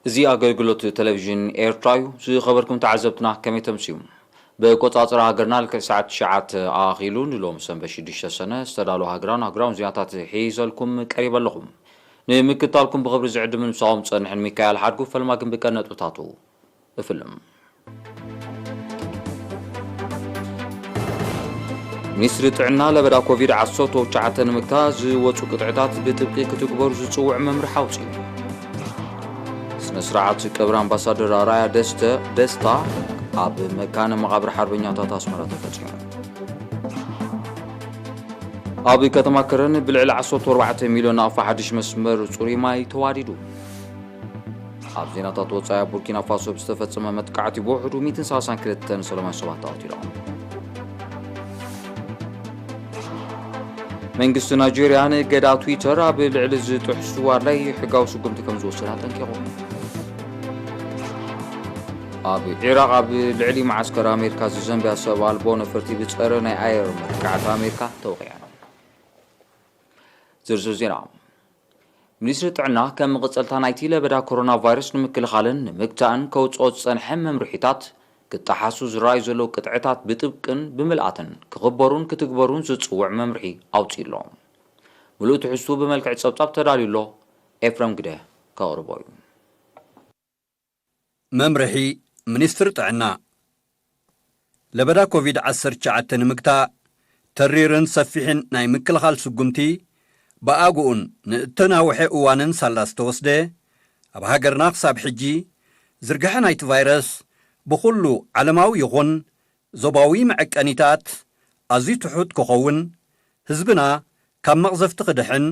እዚ ኣገልግሎት ቴሌቪዥን ኤርትራ እዩ። ዝኸበርኩም ተዓዘብትና፣ ከመይ ተምስዩ? ብቆጻጽራ ሃገርና ልክዕ ሰዓት ትሽዓተ ኣኺሉ፣ ንሎም ሰንበት ሽዱሽተ ሰነ ዝተዳለወ ሃገራን ኣህጉራውን ዜናታት ሒዘልኩም ቀሪበ ኣለኹ። ንምክትታልኩም ብኽብሪ ዝዕድምን ምሳኹም ጸንሕን ሚካኤል ሓድጉ። ፈልማ ግን ብቀን ነጥብታቱ እፍልም። ሚኒስትሪ ጥዕና ለበዳ ኮቪድ ዓሰርተ ትሽዓተ ንምግታእ ዝወፁ ቅጥዕታት ብጥብቂ ክትግበሩ ዝፅውዕ መምርሒ ኣውፅኡ። ስነ ስርዓት ቀብሪ ኣምባሳደር ኣርኣያ ደስተ ደስታ ኣብ መካነ መቓብር ሓርበኛታት ኣስመራ ተፈፂሙ። ኣብ ከተማ ከረን ብልዕሊ ዓሰርተ ኣርባዕተ ሚልዮን ናቕፋ ሓድሽ መስመር ፅሩይ ማይ ተዋዲዱ። ኣብ ዜናታት ወጻኢ፣ ኣብ ቡርኪና ፋሶ ብዝተፈጸመ መጥቃዕቲ ብውሕዱ ሚእትን ሰላሳን ክልተን ሰላማውያን ሰባት ተቐቲሎም። መንግስቲ ናይጄርያ ንገዳ ትዊተር ኣብ ልዕሊ ዝጥሕሱ ኣድላይ ሕጋዊ ስጉምቲ ከም ዝወስድ ኣጠንቂቑ። ኣብ ዒራቕ ኣብ ልዕሊ መዓስከር ኣሜሪካ ዝዘንብያ ሰብ ኣልቦ ነፈርቲ ብጸረ ናይ ኣየር መጥቃዕቲ ኣሜሪካ ተወቒዐን። ዝርዝር ዜና። ሚኒስትሪ ጥዕና ከም መቐጸልታ ናይቲ ለበዳ ኮሮና ቫይረስ ንምክልኻልን ንምግታእን ከውጽኦ ዝጸንሐ መምርሒታት፣ ክጠሓሱ ዝረኣዩ ዘለዉ ቅጥዕታት ብጥብቅን ብምልኣትን ክኽበሩን ክትግበሩን ዝጽውዕ መምርሒ ኣውጺኡ ኣሎ። ምሉእ ትሕዝቱ ብመልክዕ ጸብጻብ ተዳልዩ ኣሎ። ኤፍረም ግደ ከቕርቦ እዩ። መምርሒ ሚኒስትሪ ጥዕና። ለበዳ ኮቪድ ዓሰርተ ትሽዓተ ንምግታእ፣ ተሪርን ሰፊሕን ናይ ምክልኻል ስጉምቲ ብኣግኡን ንእተናውሐ እዋንን ሳላ ዝተወስደ፣ ኣብ ሃገርና ክሳብ ሕጂ ዝርግሐ ናይቲ ቫይረስ ብኹሉ ዓለማዊ ይኹን ዞባዊ መዐቀኒታት ኣዝዩ ትሑት ክኸውን፣ ህዝብና ካብ መቕዘፍቲ ክድሕን፣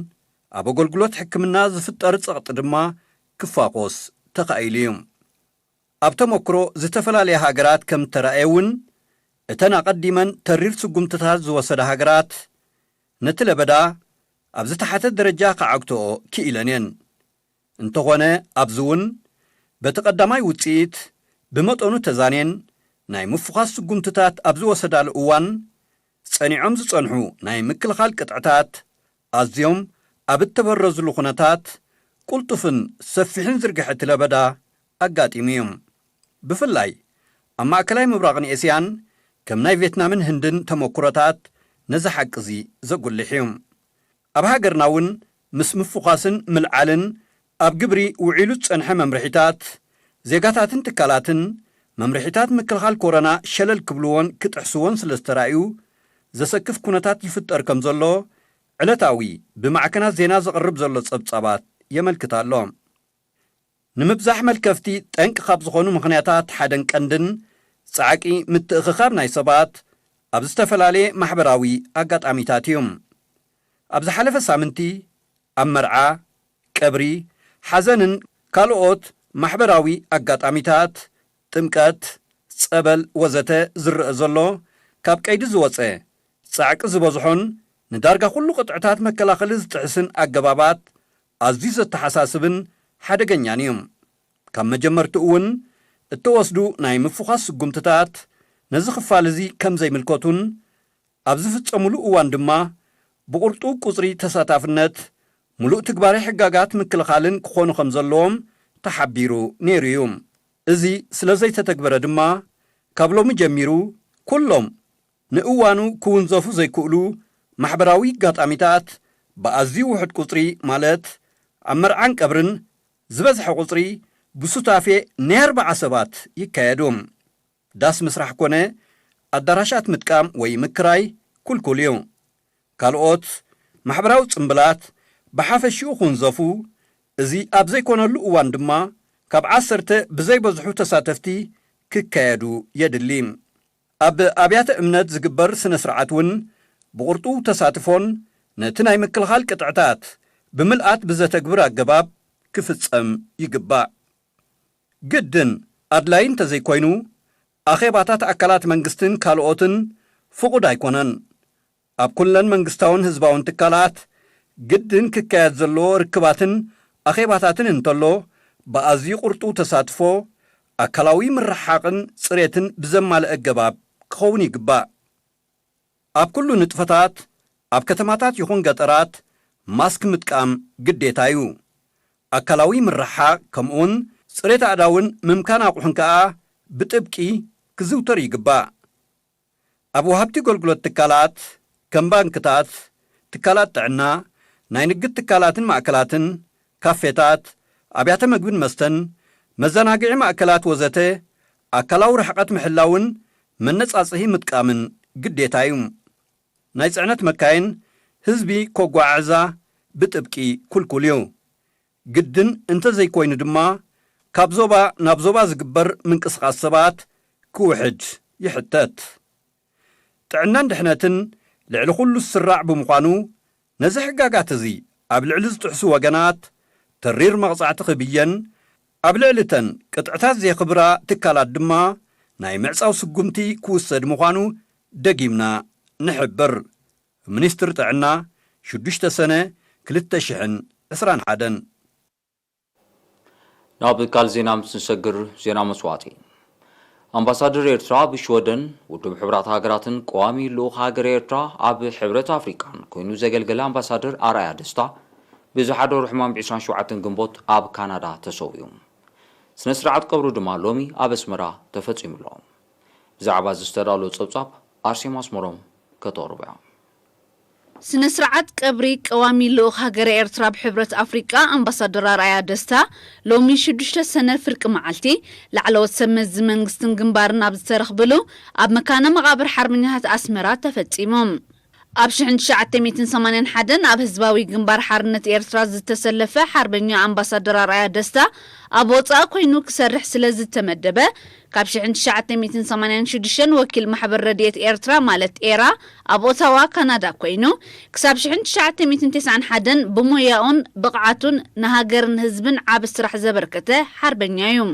ኣብ ኣገልግሎት ሕክምና ዝፍጠር ጸቕጢ ድማ ክፋኾስ ተኻኢሉ እዩ። ኣብ ተመክሮ ዝተፈላለያ ሃገራት ከም እተራእየ እውን፣ እተን ኣቐዲመን ተሪር ስጉምትታት ዝወሰዳ ሃገራት፣ ነቲ ለበዳ ኣብ ዝተሓተ ደረጃ ክዓግትኦ ክኢለን እየን። እንተኾነ፣ ኣብዚ እውን በቲ ቀዳማይ ውጽኢት ብመጠኑ ተዛንየን ናይ ምፍዃስ ስጉምትታት ኣብ ዝወሰዳሉ እዋን፣ ጸኒዖም ዝጸንሑ ናይ ምክልኻል ቅጥዕታት ኣዝዮም ኣብ እተበረዝሉ ኩነታት፣ ቅልጡፍን ሰፊሕን ዝርግሐ እቲ ለበዳ ኣጋጢሙ እዩ። ብፍላይ ኣብ ማእከላይ ምብራቕን ኤስያን፣ ከም ናይ ቬትናምን ህንድን ተመኩሮታት፣ ነዚ ሓቂ እዚ ዘጉልሕ እዩ። ኣብ ሃገርና እውን ምስ ምፍዃስን ምልዓልን ኣብ ግብሪ ውዒሉ ዝጸንሐ መምርሒታት፣ ዜጋታትን ትካላትን መምርሒታት ምክልኻል ኮሮና ሸለል ክብልዎን ክጥሕስዎን ስለ ዝተራእዩ፣ ዘሰክፍ ኩነታት ይፍጠር ከም ዘሎ፣ ዕለታዊ ብማዕከናት ዜና ዝቐርብ ዘሎ ጸብጻባት የመልክት ኣሎ። ንምብዛሕ መልከፍቲ ጠንቂ ካብ ዝኾኑ ምኽንያታት ሓደን ቀንድን፣ ጻዕቂ ምትእኽኻብ ናይ ሰባት ኣብ ዝተፈላለየ ማሕበራዊ ኣጋጣሚታት እዩ። ኣብ ዝሓለፈ ሳምንቲ፣ ኣብ መርዓ፣ ቀብሪ፣ ሓዘንን ካልኦት ማሕበራዊ ኣጋጣሚታት፣ ጥምቀት፣ ጸበል ወዘተ ዝረአ ዘሎ፣ ካብ ቀይዲ ዝወጸ፣ ጻዕቂ ዝበዝሖን ንዳርጋ ኩሉ ቅጥዕታት መከላኸሊ ዝጥሕስን ኣገባባት ኣዝዩ ዘተሓሳስብን ሓደገኛን እዩ። ካብ መጀመርትኡ እውን እተወስዱ ናይ ምፍዃስ ስጉምትታት ነዚ ክፋል እዚ ከም ዘይምልከቱን፣ ኣብ ዝፍጸሙሉ እዋን ድማ ብቕርጡ ቁጽሪ ተሳታፍነት፣ ምሉእ ትግባሬ ሕጋጋት ምክልኻልን ክኾኑ ከም ዘለዎም ተሓቢሩ ነይሩ እዩ። እዚ ስለ ዘይተተግበረ ድማ፣ ካብ ሎሚ ጀሚሩ ኩሎም ንእዋኑ ክውንዘፉ ዘይክእሉ ማሕበራዊ ኣጋጣሚታት ብኣዝዩ ውሑድ ቁጽሪ፣ ማለት ኣብ መርዓን ቀብርን ዝበዝሐ ቁጽሪ ብሱታፌ ናይ ኣርብዓ ሰባት ይካየዱ። ዳስ ምስራሕ ኮነ ኣዳራሻት ምጥቃም ወይ ምክራይ ክልኩል እዩ። ካልኦት ማሕበራዊ ጽምብላት ብሓፈሽኡ ክውንዘፉ፣ እዚ ኣብ ዘይኮነሉ እዋን ድማ ካብ ዓሰርተ ብዘይበዝሑ ተሳተፍቲ ክካየዱ የድሊ። ኣብ ኣብያተ እምነት ዝግበር ስነ ስርዓት እውን ብቕርጡ ተሳትፎን ነቲ ናይ ምክልኻል ቅጥዕታት ብምልኣት ብዘተግብር ኣገባብ ክፍጸም ይግባእ። ግድን ኣድላይ እንተዘይኮይኑ፣ ኣኼባታት ኣካላት መንግስትን ካልኦትን ፍቑድ ኣይኮነን። ኣብ ኩለን መንግስታውን ህዝባውን ትካላት ግድን ክካየድ ዘለዎ ርክባትን ኣኼባታትን እንተሎ፣ ብኣዝዩ ቅርጡ ተሳትፎ፣ ኣካላዊ ምርሕሓቕን ጽሬትን ብዘማልእ ኣገባብ ክኸውን ይግባእ። ኣብ ኩሉ ንጥፈታት፣ ኣብ ከተማታት ይኹን ገጠራት፣ ማስክ ምጥቃም ግዴታ እዩ። ኣካላዊ ምርሕሓቕ፣ ከምኡውን ጽሬት ኣእዳውን ምምካን ኣቑሑን ከኣ ብጥብቂ ክዝውተር ይግባእ። ኣብ ወሃብቲ ኣገልግሎት ትካላት፣ ከም ባንክታት፣ ትካላት ጥዕና፣ ናይ ንግድ ትካላትን ማእከላትን፣ ካፌታት፣ ኣብያተ መግብን መስተን፣ መዘናግዒ ማእከላት ወዘተ፣ ኣካላዊ ርሕቀት ምሕላውን መነጻጽሂ ምጥቃምን ግዴታ እዩ። ናይ ጽዕነት መካይን ህዝቢ ከጓዓዕዛ ብጥብቂ ክልኩል እዩ። ግድን እንተዘይኮይኑ ድማ፣ ካብ ዞባ ናብ ዞባ ዝግበር ምንቅስቓስ ሰባት ክውሕድ ይሕተት። ጥዕናን ድሕነትን ልዕሊ ኩሉ ዝስራዕ ብምዃኑ፣ ነዚ ሕጋጋት እዚ ኣብ ልዕሊ ዝጥሕሱ ወገናት ተሪር መቕጻዕቲ ክብየን፣ ኣብ ልዕሊ እተን ቅጥዕታት ዘየኽብራ ትካላት ድማ ናይ ምዕጻው ስጉምቲ ክውሰድ ምዃኑ ደጊምና ንሕብር። ሚኒስትሪ ጥዕና፣ ሽዱሽተ ሰነ ክልተ ሽሕን ዕስራን ሓደን። ናብ ካልእ ዜና ምስ ንሰግር፣ ዜና መስዋእቲ። ኣምባሳደር ኤርትራ ኣብ ሽወደን፣ ውድብ ሕቡራት ሃገራትን ቀዋሚ ልኡኽ ሃገር ኤርትራ ኣብ ሕብረት ኣፍሪቃን ኮይኑ ዘገልገለ ኣምባሳደር ኣርኣያ ደስታ ብዝሓደሮ ሕማም ብ ዕስራን ሸውዓተን ግንቦት ኣብ ካናዳ ተሰዊኡ። ስነ ስርዓት ቀብሩ ድማ ሎሚ ኣብ ኣስመራ ተፈጺሙ ኣሎ። ብዛዕባ እዚ ዝተዳለወ ጸብጻብ ኣርሴማ ኣስመሮም ከተቕርቦ እያ። ስነ ስርዓት ቀብሪ ቀዋሚ ልኡኽ ሃገረ ኤርትራ ኣብ ሕብረት ኣፍሪቃ ኣምባሳደር ኣርኣያ ደስታ ሎሚ ሽዱሽተ ሰነ ፍርቂ መዓልቲ ላዕለዎት ሰብ መዚ መንግስትን ግንባርን ኣብ ዝተረኽብሉ ኣብ መካነ መቓብር ሓርበኛታት ኣስመራ ተፈጺሙ። ኣብ ሽሕን ትሽዓተ ሚእትን ሰማንያን ሓደን ኣብ ህዝባዊ ግንባር ሓርነት ኤርትራ ዝተሰለፈ ሓርበኛ ኣምባሳደር ኣርኣያ ደስታ ኣብ ወጻኢ ኮይኑ ክሰርሕ ስለ ዝተመደበ፣ ካብ ሽሕን ትሽዓተ ሚእትን ሰማንያን ሽዱሽተን ወኪል ማሕበር ረድኤት ኤርትራ ማለት ኤራ ኣብ ኦታዋ ካናዳ ኮይኑ፣ ክሳብ ሽሕን ትሽዓተ ሚእትን ተስዓን ሓደን ብሞያኡን ብቕዓቱን ንሃገርን ህዝብን ዓቢ ስራሕ ዘበርከተ ሓርበኛ እዩ።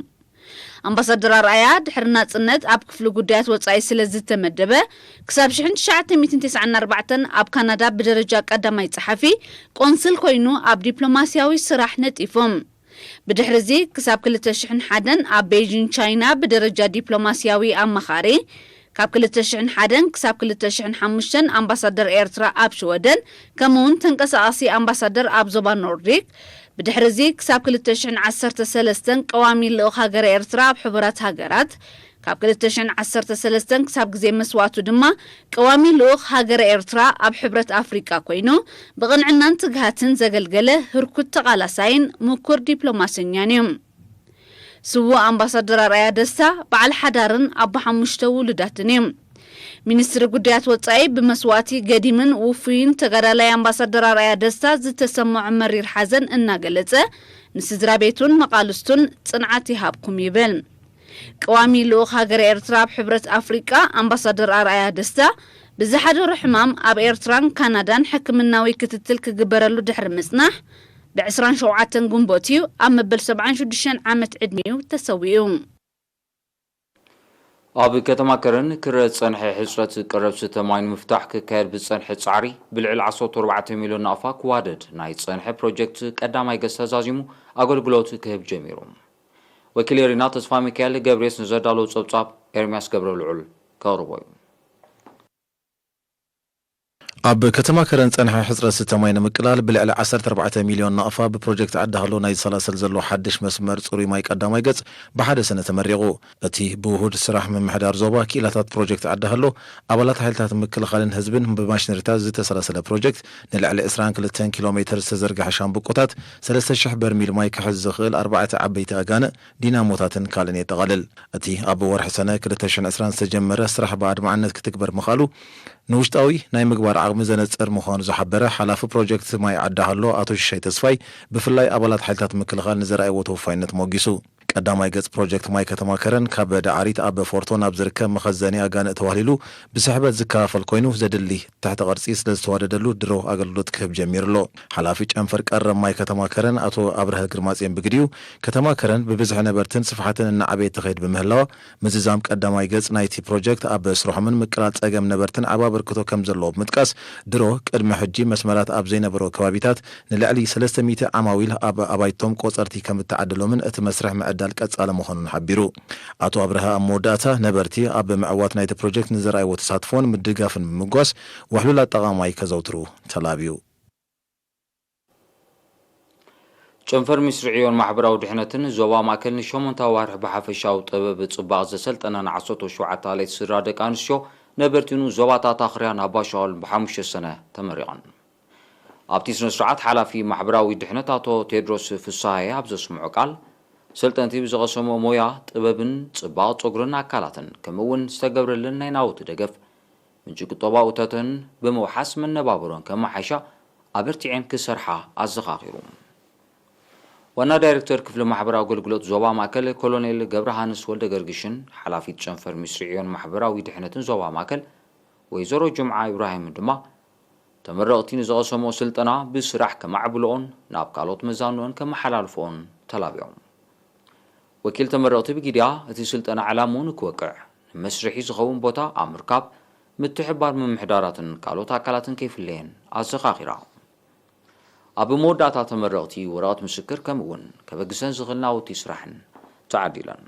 ኣምባሳደር ኣርኣያ ድሕሪ ናጽነት ኣብ ክፍሊ ጉዳያት ወጻኢ ስለ ዝተመደበ፣ ክሳብ ሽሕን ትሽዓተ ሚእትን ተስዓን ኣርባዕተን ኣብ ካናዳ ብደረጃ ቀዳማይ ጸሓፊ ቆንስል ኮይኑ ኣብ ዲፕሎማስያዊ ስራሕ ነጢፉ። ብድሕሪ እዚ ክሳብ ክልተ ሽሕን ሓደን ኣብ ቤይጂን ቻይና ብደረጃ ዲፕሎማስያዊ ኣማኻሪ፣ ካብ ክልተ ሽሕን ሓደን ክሳብ ክልተ ሽሕን ሓሙሽተን ኣምባሳደር ኤርትራ ኣብ ሽወደን፣ ከምኡውን ተንቀሳቓሲ ኣምባሳደር ኣብ ዞባ ኖርዲክ፣ ብድሕሪ እዚ ክሳብ ክልተ ሽሕን ዓሰርተ ሰለስተን ቀዋሚ ልኡኽ ሃገረ ኤርትራ ኣብ ሕቡራት ሃገራት፣ ካብ ክልተ ሽሕን ዓሰርተ ሰለስተን ክሳብ ግዜ መስዋእቱ ድማ ቀዋሚ ልኡኽ ሃገረ ኤርትራ ኣብ ሕብረት ኣፍሪቃ ኮይኑ፣ ብቕንዕናን ትግሃትን ዘገልገለ ህርኩት ተቓላሳይን ምኩር ዲፕሎማሰኛን እዩ። ስዉእ ኣምባሳደር ኣርኣያ ደስታ በዓል ሓዳርን ኣቦ ሓሙሽተ ውሉዳትን እዩ። ሚኒስትሪ ጉዳያት ወጻኢ ብመስዋእቲ ገዲምን ውፉይን ተጋዳላይ ኣምባሳደር ኣርኣያ ደስታ ዝተሰምዖ መሪር ሓዘን እናገለጸ፣ ንስድራ ቤቱን መቓልስቱን ጽንዓት ይሃብኩም ይብል። ቀዋሚ ልኡኽ ሃገረ ኤርትራ ኣብ ሕብረት ኣፍሪቃ ኣምባሳደር ኣርኣያ ደስታ ብዝሓደሮ ሕማም ኣብ ኤርትራን ካናዳን ሕክምናዊ ክትትል ክግበረሉ ድሕሪ ምጽናሕ፣ ብ ዕስራን ሸውዓተን ግንቦት እዩ ኣብ መበል ሰብዓን ሽዱሽተን ዓመት ዕድሚኡ ተሰዊኡ። ኣብ ከተማ ከረን ክረ ዝጸንሐ ሕጽረት ቀረብ ስተ ማይ ንምፍታሕ ክካየድ ብዝጸንሐ ጻዕሪ ብልዕሊ ዓሰርተ ኣርባዕተ ሚልዮን ናቕፋ ክዋደድ ናይ ጸንሐ ፕሮጀክት ቀዳማይ ገጽ ተዛዚሙ ኣገልግሎት ክህብ ጀሚሩ። ወኪል ኤሪና ተስፋ ሚካኤል ገብሬስ ንዘዳለዉ ጸብጻብ ኤርምያስ ገብረ ልዑል ከቕርቦ እዩ። ኣብ ከተማ ከረን ጸንሐ ሕጽረት ስተ ማይ ንምቅላል ብልዕሊ ዓሰርተ ኣርባዕተ ሚልዮን ናቕፋ ብፕሮጀክት ዓዲ ሃሎ ናይ ዝሰላሰል ዘሎ ሓድሽ መስመር ጽሩይ ማይ ቀዳማይ ገጽ ብሓደ ሰነ ተመሪቑ። እቲ ብውሁድ ስራሕ ምምሕዳር ዞባ ክኢላታት ፕሮጀክት ዓዲ ሃሎ፣ ኣባላት ሓይልታት ምክልኻልን ህዝብን ብማሽነሪታት ዝተሰላሰለ ፕሮጀክት ንልዕሊ ዕስራን ክልተን ኪሎ ሜተር ዝተዘርግሐ ሻምብቆታት ሰለስተ ሽሕ በርሚል ማይ ክሕዝ ዝኽእል ኣርባዕተ ዓበይቲ ኣጋንእ፣ ዲናሞታትን ካልእን የጠቓልል። እቲ ኣብ ወርሒ ሰነ ክልተ ሽሕን ዕስራን ዝተጀመረ ስራሕ ብኣድማዕነት ክትግበር ምኽኣሉ ንውሽጣዊ ናይ ምግባር ዓቕሚ ዘነጽር ምዃኑ ዝሓበረ ሓላፊ ፕሮጀክት ማይ ዓዲ ሃሎ ኣቶ ሽሻይ ተስፋይ፣ ብፍላይ ኣባላት ሓይልታት ምክልኻል ንዘርኣይዎ ተወፋይነት ሞጊሱ። ቀዳማይ ገጽ ፕሮጀክት ማይ ከተማ ከረን ካብ ዳዕሪት ኣብ ፎርቶ ናብ ዝርከብ መኸዘኒ ኣጋንእ ተዋህሊሉ ብስሕበት ዝከፋፈል ኮይኑ፣ ዘድሊ ትሕተ ቅርጺ ስለ ዝተዋደደሉ ድሮ ኣገልግሎት ክህብ ጀሚሩ ኣሎ። ሓላፊ ጨንፈር ቀረብ ማይ ከተማ ከረን ኣቶ ኣብርሀ ግርማጽዮን ብግዲኡ፣ ከተማ ከረን ብብዝሒ ነበርትን ስፍሓትን እናዓበየት ትኸይድ ብምህላዋ፣ ምዝዛም ቀዳማይ ገጽ ናይቲ ፕሮጀክት ኣብ ስርሖምን ምቅላል ጸገም ነበርትን ዓቢ ኣበርክቶ ከም ዘለዎ ብምጥቃስ፣ ድሮ ቅድሚ ሕጂ መስመራት ኣብ ዘይነበሮ ከባቢታት ንልዕሊ ሰለስተ ሚእቲ ዓማዊል ኣብ ኣባይቶም ቆጸርቲ ከም እተዓደሎምን እቲ መስርሕ ምዕዳል ቀጻሊ ምዃኑን ሓቢሩ። ኣቶ ኣብርሃ ኣብ መወዳእታ፣ ነበርቲ ኣብ ምዕዋት ናይቲ ፕሮጀክት ንዘርኣይዎ ተሳትፎን ምድጋፍን ብምምጓስ፣ ውሕሉል ኣጠቓቕማ ከዘውትሩ ተላብዩ። ጨንፈር ሚኒስትሪ ዕዮን ማሕበራዊ ድሕነትን ዞባ ማእከል ንሸሞንተ ኣዋርሕ ብሓፈሻዊ ጥበብ ጽባቕ ዘሰልጠነን ዓሰርተ ሸውዓተ ኣባይቲ ስድራ ደቂ ኣንስትዮ ነበርቲኑ ዞባታት ኣኽርያን ኣባሻወል ብሓሙሽተ ሰነ ተመሪቐን። ኣብቲ ስነ ስርዓት ሓላፊ ማሕበራዊ ድሕነት ኣቶ ቴድሮስ ፍስሃየ ኣብ ዘስምዖ ቃል፣ ሰልጠንቲ ብዝቐሰሞ ሞያ ጥበብን ጽባቕ ጸጉርን ኣካላትን ከምኡ እውን ዝተገብረለን ናይ ናውቲ ደገፍ ምንጪ ቁጠባዊ እቶተን ብምውሓስ መነባብሮን ከመሓይሻ ኣበርቲዐን ክሰርሓ ኣዘኻኺሩ። ዋና ዳይሬክተር ክፍሊ ማሕበራዊ ኣገልግሎት ዞባ ማእከል ኮሎኔል ገብረሃንስ ወልደ ገርግሽን ሓላፊት ጨንፈር ሚኒስትሪ ዕዮን ማሕበራዊ ድሕነትን ዞባ ማእከል ወይዘሮ ጅምዓ ኢብራሂምን ድማ ተመረቕቲ ንዝቐሰምኦ ስልጠና ብስራሕ ከማዕብልኦን ናብ ካልኦት መዛንኦን ከመሓላልፍኦን ተላቢዖም። ወኪል ተመረቕቲ ብጊድያ እቲ ስልጠና ዕላምኡ ንክወቅዕ ንመስርሒ ዝኸውን ቦታ ኣብ ምርካብ ምትሕብባር ምምሕዳራትን ካልኦት ኣካላትን ከይፍለየን ኣዘኻኺራ። ኣብ መወዳእታ ተመረቕቲ ወረቐት ምስክር ከምኡ እውን ከበግሰን ዝኽእል ናውቲ ስራሕን ተዓዲለን።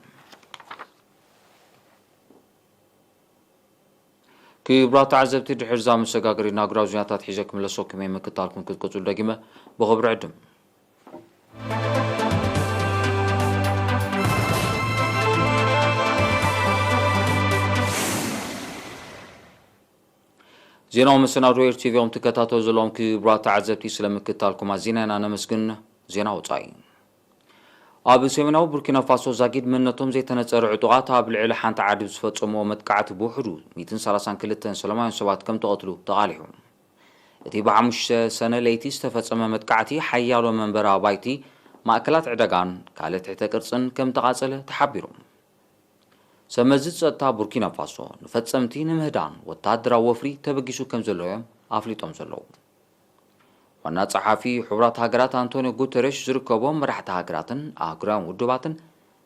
ክቡራት ተዓዘብቲ፣ ድሕሪ እዛ መሰጋገሪት ናጉራዊ ዜናታት ሒዘ ክምለሰኩም እየ። ምክታልኩም ክትቅጽሉ ደጊመ ብኽብሪ ዕድም። ዜናዊ መሰናዶ ኤር ቲቪ ኦም ትከታተሉ ዘለኹም ክቡራት ተዓዘብቲ፣ ስለ ምክታልኩም ኣዚና ኢና ነመስግን። ዜና ወጻኢ። ኣብ ሰሜናዊ ቡርኪና ፋሶ ዛጊድ መንነቶም ዘይተነጸረ ዕጡቓት ኣብ ልዕሊ ሓንቲ ዓዲ ብዝፈጸምዎ መጥቃዕቲ ብውሕዱ ሚእትን ሰላሳን ክልተን ሰላማውያን ሰባት ከም ተቐትሉ ተቓሊሑ። እቲ ብሓሙሽተ ሰነ ለይቲ ዝተፈጸመ መጥቃዕቲ ሓያሎ መንበሪ ኣባይቲ፣ ማእከላት ዕዳጋን ካልእ ትሕተ ቅርጽን ከም ተቓጸለ ተሓቢሩ። ሰብ መዚ ጸጥታ ቡርኪና ፋሶ ንፈጸምቲ ንምህዳን ወተሃደራዊ ወፍሪ ተበጊሱ ከም ዘሎ እዮም ኣፍሊጦም ዘለዉ። ዋና ጸሓፊ ሕቡራት ሃገራት ኣንቶኒዮ ጉተረሽ ዝርከቦም መራሕቲ ሃገራትን ኣህጉራውያን ውድባትን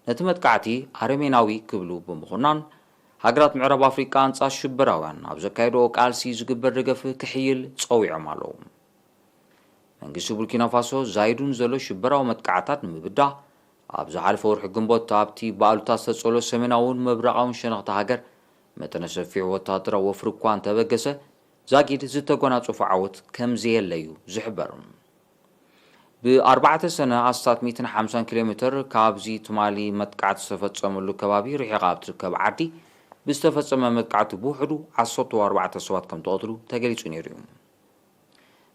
ነቲ መጥቃዕቲ ኣረሜናዊ ክብሉ ብምኹናን፣ ሃገራት ምዕራብ ኣፍሪቃ ኣንጻር ሽበራውያን ኣብ ዘካየድኦ ቃልሲ ዝግበር ደገፍ ክሕይል ጸዊዖም ኣለዉ። መንግስቲ ቡርኪና ፋሶ ዛይዱ ንዘሎ ሽበራዊ መጥቃዕታት ንምብዳህ፣ ኣብ ዝሓለፈ ወርሒ ግንቦት ኣብቲ ብኣሉታ ዝተጸሎ ሰሜናውን ምብራቓውን ሸነኽቲ ሃገር መጠነ ሰፊሕ ወተሃደራዊ ወፍሪ እኳ እንተበገሰ፣ ዛጊድ ዝተጎናጸፎ ዓወት ከም ዘየለ እዩ ዝሕበር። ብኣርባዕተ ሰነ ኣስታት ሚእትን ሓምሳን ኪሎ ሜትር ካብዚ ትማሊ መጥቃዕቲ ዝተፈጸመሉ ከባቢ ርሒቓ ኣብ ትርከብ ዓዲ ብዝተፈጸመ መጥቃዕቲ ብውሕዱ ዓሰርተ ኣርባዕተ ሰባት ከም ተቐትሉ ተገሊጹ ነይሩ እዩ።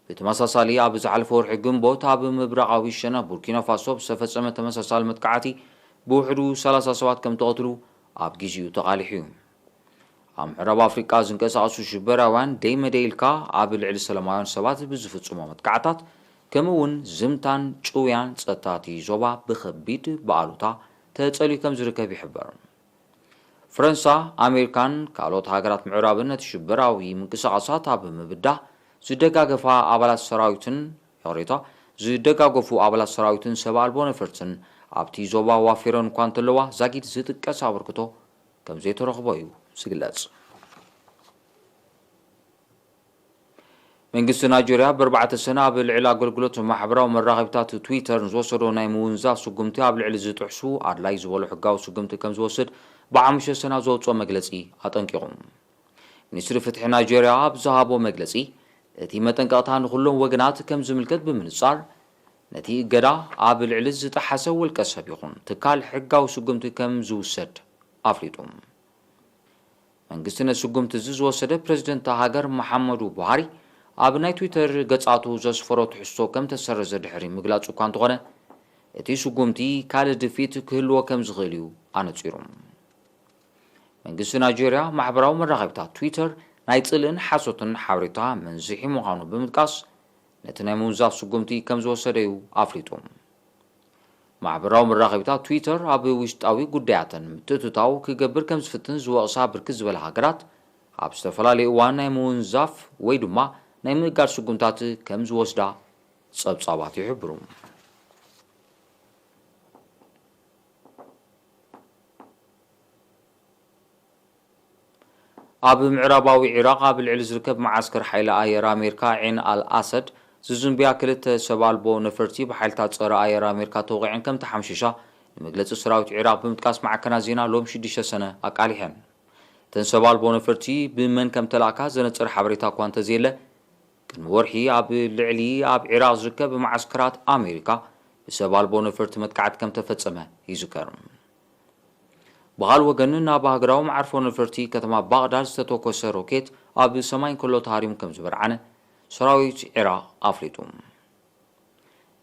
ብተመሳሳሊ፣ ኣብ ዝሓለፈ ወርሒ ግንቦት ኣብ ምብራቓዊ ሸነኽ ቡርኪና ፋሶ ብዝተፈጸመ ተመሳሳሊ መጥቃዕቲ ብውሕዱ ሰላሳ ሰባት ከም ተቐትሉ ኣብ ግዜኡ ተቓሊሑ እዩ። ኣብ ምዕራብ ኣፍሪቃ ዝንቀሳቐሱ ሽበራውያን ደይ መደይ ኢልካ ኣብ ልዕሊ ሰላማውያን ሰባት ብዝፍጽሞ መጥቃዕታት፣ ከምኡ እውን ዝምታን ጭውያን ጸጥታ እቲ ዞባ ብኸቢድ ብኣሉታ ተጸልዩ ከም ዝርከብ ይሕበር። ፈረንሳ፣ ኣሜሪካን ካልኦት ሃገራት ምዕራብን ነቲ ሽበራዊ ምንቅስቓሳት ኣብ ምብዳህ ዝደጋገፋ ኣባላት ሰራዊትን፣ ይቕሬታ፣ ዝደጋገፉ ኣባላት ሰራዊትን ሰብ ኣልቦ ነፈርትን ኣብቲ ዞባ ዋፊረን እኳ እንተለዋ፣ ዛጊድ ዝጥቀስ ኣበርክቶ ከም ዘይተረኽቦ እዩ ዝግለጽ። መንግስቲ ናይጀርያ ብኣርባዕተ ሰነ ኣብ ልዕሊ ኣገልግሎት ማሕበራዊ መራኸቢታት ትዊተር ንዝወሰዶ ናይ ምውንዛፍ ስጉምቲ ኣብ ልዕሊ ዝጥሕሱ ኣድላይ ዝበሎ ሕጋዊ ስጉምቲ ከም ዝወስድ ብሓሙሽተ ሰነ ኣብ ዘውፅኦ መግለፂ ኣጠንቂቑ። ሚኒስትሪ ፍትሒ ናይጀርያ ኣብ ዝሃቦ መግለፂ፣ እቲ መጠንቀቕታ ንኹሎም ወገናት ከም ዝምልከት ብምንጻር፣ ነቲ እገዳ ኣብ ልዕሊ ዝጠሓሰ ውልቀ ሰብ ይኹን ትካል ሕጋዊ ስጉምቲ ከም ዝውሰድ ኣፍሊጡ። መንግስቲ ነዚ ስጉምቲ እዚ ዝወሰደ ፕረዚደንት እታ ሃገር መሓመዱ ቡሃሪ ኣብ ናይ ትዊተር ገጻቱ ዘስፈሮ ትሕዝቶ ከም ተሰረዘ ድሕሪ ምግላጹ እኳ እንተኾነ፣ እቲ ስጉምቲ ካልእ ድፊት ክህልዎ ከም ዝኽእል እዩ ኣነጺሩ። መንግስቲ ናይጀርያ ማሕበራዊ መራኸቢታት ትዊተር ናይ ጽልእን ሓሶትን ሓበሬታ መንዝሒ ምዃኑ ብምጥቃስ፣ ነቲ ናይ ምውንዛፍ ስጉምቲ ከም ዝወሰደ እዩ ኣፍሊጡ። ማሕበራዊ መራኸቢታት ትዊተር ኣብ ውሽጣዊ ጉዳያተን ምትእትታው ክገብር ከም ዝፍትን ዝወቕሳ ብርክት ዝበላ ሃገራት፣ ኣብ ዝተፈላለዩ እዋን ናይ ምውንዛፍ ወይ ድማ ናይ ምእጋድ ስጉምታት ከም ዝወስዳ ጸብጻባት ይሕብሩ። ኣብ ምዕራባዊ ዒራቕ ኣብ ልዕሊ ዝርከብ መዓስከር ሓይሊ ኣየር ኣሜሪካ ዒን ኣል ኣሰድ ዝዝንብያ ክልተ ሰብ ኣልቦ ነፈርቲ ብሓይልታት ጸረ ኣየር ኣሜሪካ ተወቒዐን ከም ተሓምሺሻ ንመግለጺ ሰራዊት ዒራቕ ብምጥቃስ ማዕከናት ዜና ሎም ሽዱሽተ ሰነ ኣቃሊሐን። እተን ሰብ ኣልቦ ነፈርቲ ብመን ከም ተላእካ ዘነጽር ሓበሬታ እኳ እንተዘየለ፣ ቅድሚ ወርሒ ኣብ ልዕሊ ኣብ ዒራቕ ዝርከብ መዓስከራት ኣሜሪካ ብሰብ ኣልቦ ነፈርቲ መጥቃዕቲ ከም ተፈጸመ ይዝከር። ብኻልእ ወገን፣ ናብ ሃገራዊ መዓርፎ ነፈርቲ ከተማ ባቕዳድ ዝተተኮሰ ሮኬት ኣብ ሰማይ እንከሎ ተሃሪሙ ከም ዝበርዓነ ሰራዊት ዒራቕ ኣፍሊጡ።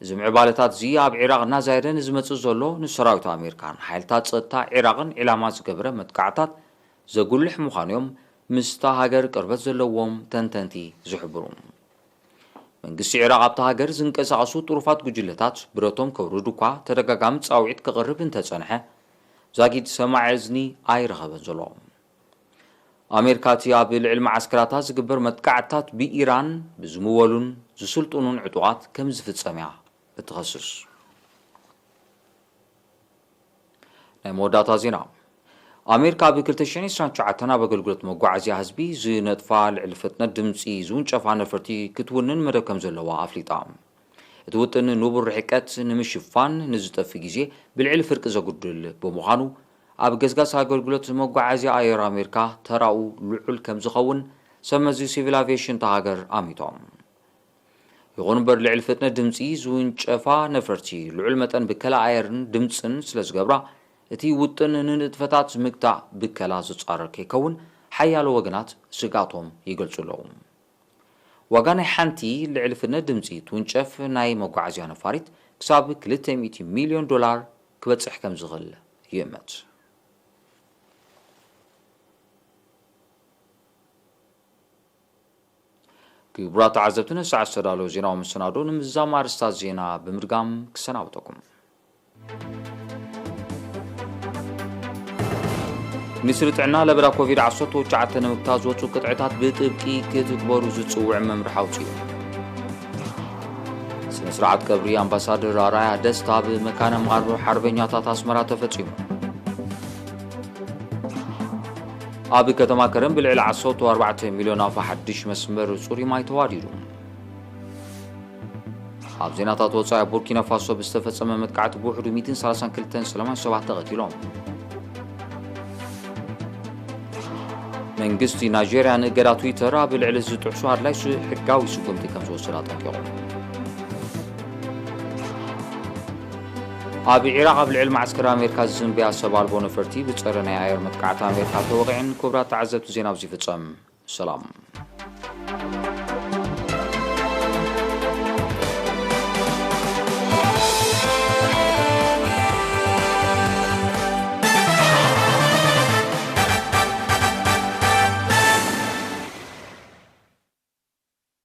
እዚ ምዕባለታት እዚ ኣብ ዒራቕ እናዛየደ ንዝመጽእ ዘሎ፣ ንሰራዊት ኣሜሪካን ሓይልታት ጸጥታ ዒራቕን ዒላማ ዝገበረ መጥቃዕታት ዘጉልሕ ምዃኑ እዮም ምስታ ሃገር ቅርበት ዘለዎም ተንተንቲ ዝሕብሩ። መንግስቲ ዒራቕ ኣብታ ሃገር ዝንቀሳቐሱ ጥሩፋት ጉጅለታት ብረቶም ከውርዱ እኳ ተደጋጋሚ ጻውዒት ከቕርብ እንተጸንሐ፣ ዛጊድ ሰማዒ እዝኒ ኣይረኸበን ዘሎ። ኣሜሪካ እቲ ኣብ ልዕሊ መዓስከራታ ዝግበር መጥቃዕትታት ብኢራን ብዝምወሉን ዝስልጥኑን ዕጡቓት ከም ዝፍጸም እያ እትኸስስ። ናይ መወዳእታ ዜና። ኣሜሪካ ኣብ ክልተ ሽሕን ዕስራን ትሽዓተን ኣብ ኣገልግሎት መጓዓዝያ ህዝቢ ዝነጥፋ ልዕሊ ፍጥነት ድምፂ ዝውንጨፋ ነፈርቲ ክትውንን መደብ ከም ዘለዋ ኣፍሊጣ። እቲ ውጥን ንቡር ርሕቀት ንምሽፋን ንዝጠፊ ግዜ ብልዕሊ ፍርቂ ዘጉድል ብምዃኑ፣ ኣብ ገስጋስ ኣገልግሎት መጓዓዝያ ኣየር ኣሜሪካ ተራኡ ልዑል ከም ዝኸውን ሰብ መዚ ሲቪል ኣቪየሽን እታ ሃገር ኣሚቶም። ይኹን እምበር፣ ልዕሊ ፍጥነት ድምፂ ዝውንጨፋ ነፈርቲ ልዑል መጠን ብከላ ኣየርን ድምፅን ስለ ዝገብራ፣ እቲ ውጥን ንንጥፈታት ምግታእ ብከላ ዝጻረር ከይከውን ሓያሎ ወገናት ስግኣቶም ይገልጹ ኣለዉ። ዋጋ ናይ ሓንቲ ልዕሊ ፍጥነት ድምፂ ትውንጨፍ ናይ መጓዓዝያ ነፋሪት ክሳብ ክልተ ሚእቲ ሚልዮን ዶላር ክበጽሕ ከም ዝኽእል ይእመት። ክቡራት ተዓዘብቲ፣ ንሰዓት ዝተዳለወ ዜናዊ መሰናዶ ንምዝዛም ኣርእስታት ዜና ብምድጋም ክሰናበተኩም። ሚኒስትሪ ጥዕና ለበዳ ኮቪድ ዓሰርተ ትሽዓተ ንምግታእ ዝወፁ ቅጥዕታት ብጥብቂ ክትግበሩ ዝፅውዕ መምርሒ ኣውፂኡ። ስነ ስርዓት ቀብሪ ኣምባሳደር ኣርኣያ ደስታ ኣብ መካነ መቓብር ሓርበኛታት ኣስመራ ተፈፂሙ። ኣብ ከተማ ከረን ብልዕሊ ዓሰርተ ኣርባዕተ ሚልዮን ኣፋ ሓድሽ መስመር ጽሩይ ማይ ተዋዲዱ። ኣብ ዜናታት ወጻኢ፣ ኣብ ቡርኪና ፋሶ ብዝተፈጸመ መጥቃዕቲ ብውሕዱ ሚእትን ሰላሳን ክልተን ሰላማውያን ሰባት ተቐቲሎም። መንግስቲ ናይጄርያ ንእገዳ ትዊተር ኣብ ልዕሊ ዝጥሕሱ ኣድላይ ስ-፣ ሕጋዊ ስጉምቲ ከም ዝወስድ ኣጠንቂቑ። ኣብ ዒራቕ ኣብ ልዕሊ መዓስከር ኣሜሪካ ዝዝንብያ ሰብ ኣልቦ ነፈርቲ ብጸረ ናይ ኣየር መጥቃዕቲ ኣሜሪካ ተወቒዐን። ክቡራት ተዓዘብቲ፣ ዜና ኣብዚ ይፍጸም። ሰላም።